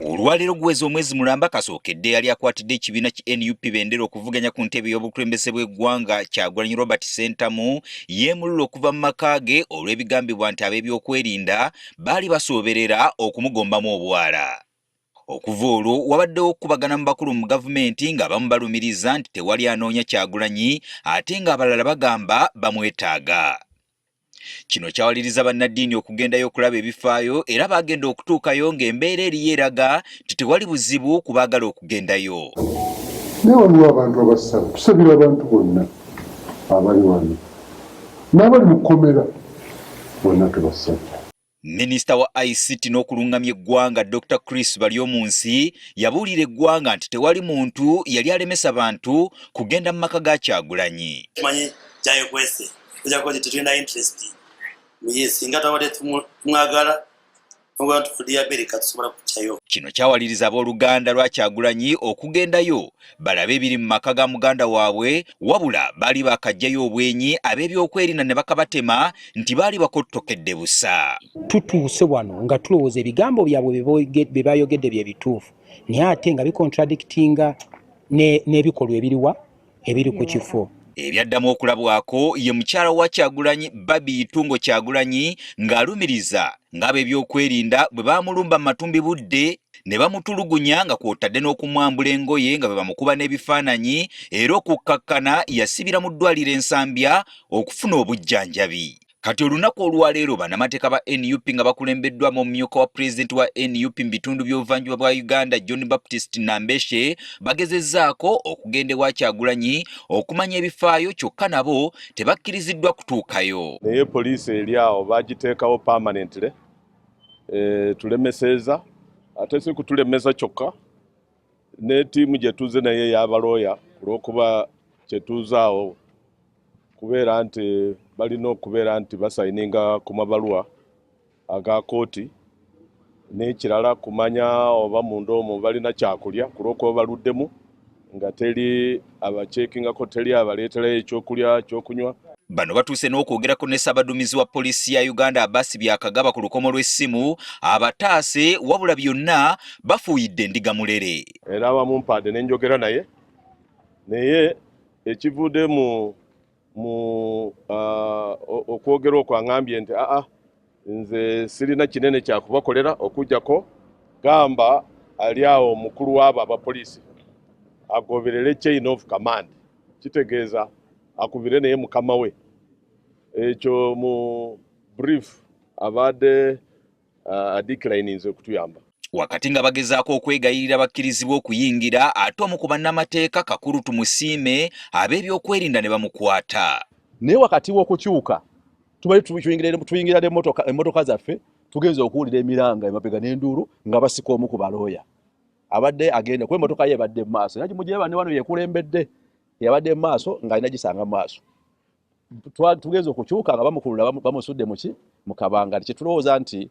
Olwaleero guweza omwezi mulamba kasookedde yali akwatidde ekibiina ki NUP bendera okuvuganya ku ntebe y'obukulembeze bw'eggwanga Kyagulanyi Robert Ssentamu yeemulula okuva mu maka ge olw'ebigambibwa nti ab'ebyokwerinda baali basooberera okumugombamu obwala. Okuva olwo wabaddewo okukubagana mu bakulu mu gavumenti ng'abamu balumiriza nti tewali anoonya Kyagulanyi ate ng'abalala bagamba bamwetaaga. Kino kyawaliriza bannaddiini okugendayo okulaba ebifaayo era baagenda okutuukayo ng'embeera eriyo eraga nti tewali buzibu ku baagala okugendayo. Naye waliwo abantu abasaba, tusabira abantu bonna abali wano n'abali mu kkomera bonna tubasabira. Minisita wa ICT n'okulungamya eggwanga Dr. Chris Baryomunsi yabuulira eggwanga nti tewali muntu yali alemesa bantu kugenda mu maka ga Kyagulanyi. Tumanyi kyayekwese ojako nti tetulina interest muye singa twabadde tumwagala Kino kyawaliriza abooluganda lwa Kyagulanyi okugendayo balabe ebiri mu maka ga muganda waabwe wabula baali baakaggyayo obwenyi ab'ebyokwerinda ne bakabatema nti baali bakottokedde busa. Tutuuse wano nga tulowooza ebigambo byabwe bye bayogedde bye bituufu naye ate nga bikontradictinga n'ebikolwa ebiriwa ebiri ku kifo. Ebyaddamu okulabwako ye mukyala wa Kyagulanyi Barbie Itungo Kyagulanyi ng'alumiriza ng'ab'ebyokwerinda bwe baamulumba mu matumbi budde ne bamutulugunya nga kw'otadde n'okumwambula engoye nga bwe bamukuba n'ebifaananyi era okukkakkana yasibira mu ddwaliro e Nsambya okufuna obujjanjabi. Kati olunaku olwaleero bannamateeka ba nup nga bakulembeddwamu omumyuka wa pulezidenti wa nup mu bitundu by'obuvanjuba bwa Uganda John Baptist Nambeshe bagezezzaako okugenda ewa Kyagulanyi okumanya ebifaayo kyokka nabo tebakkiriziddwa kutuukayo. Naye poliisi eri awo bagiteekawo permanently e, tulemeseeza ate si kutulemesa kyokka ne ttiimu gye tuze naye ey'abalooya olw'okuba kyetuuze awo kubeera nti balina okubeera nti basayininga ku mabaluwa aga kooti n'ekirala kumanya oba munda omwo balina kyakulya ku lw'okuba baluddemu nga teri abakyekingako teri abaleeterayo ekyokulya kyokunywa. Bano batuuse n'okwogerako ne ssabaduumizi wa poliisi ya Uganda Abasi Byakagaba ku lukomo lw'essimu abataase wabula byonna bafuuyidde endiga mulere. Era bamumpadde ne njogera naye naye ekivudde mu mu uh, okwogera okwo aŋambye nti aa nze sirina kinene kyakubakolera okujjako gamba ali awo omukulu waabo abapoliisi agoberere chain of command kitegeeza akubire naye mukama we ekyo mu brief abadde uh, adeclininze okutuyamba. Wakati nga bagezaako okwegayirira bakkirizibwe okuyingira ate omu ku bannamateeka Kakuru Tumusiime ab'ebyokwerinda ne bamukwata. Naye wakati w'okukyuka tubali tuyingira emmotoka zaffe tugenze okuwulira emiranga emabega n'enduulu nga basika omu ku balooya abadde agenda kuba emmotoka ye ebadde mu maaso nagimugyeba ne wano yekulembedde yabadde mu maaso ng'alina gisanga mu maaso tugenze okukyuka nga bamukulula bamusudde muki mu kabangali kyetulowooza nti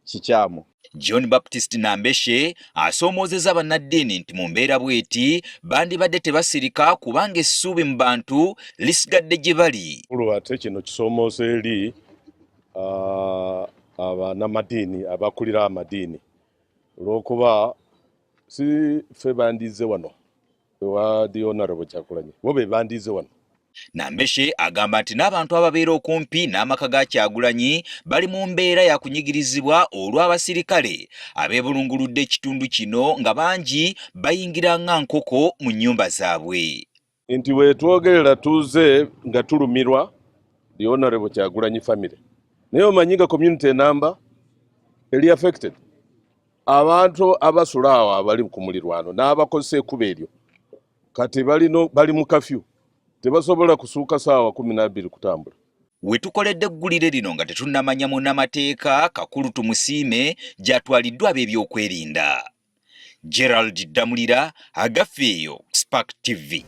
kikyamu. John Baptist Nambeshe asoomoozezza bannaddiini nti mu mbeera bw'eti bandibadde tebasirika kubanga essuubi mu bantu lisigadde gye bali. Ate kino kisoomooza eri abanamadiini abakulira amadiini olw'okuba si ffe bandizze wano ewa the honorable Kyagulanyi bo be bandize wano. Nambeshe agamba nti n'abantu ababeera okumpi n'amaka ga Kyagulanyi bali mu mbeera ya kunyigirizibwa olw'abasirikale abeebulunguludde ekitundu kino nga bangi bayingira nga nkoko mu nnyumba zaabwe. Nti wetwogerera tuze nga tulumirwa the honorable Kyagulanyi family naye omanyi nga community enamba eri affected abantu abasula awo abali ku mulirwano n'abakozesa ekkubo eryo kati bali mu kafyu tebasobola kusuuka saawa 12 kutambula. We tukoledde eggulire lino nga tetunnamanya munnamateeka Kakuru Tumusiime gy'atwaliddwa ab'ebyokwerinda. Gerald Ddamulira, Agafeeyo, Spark TV.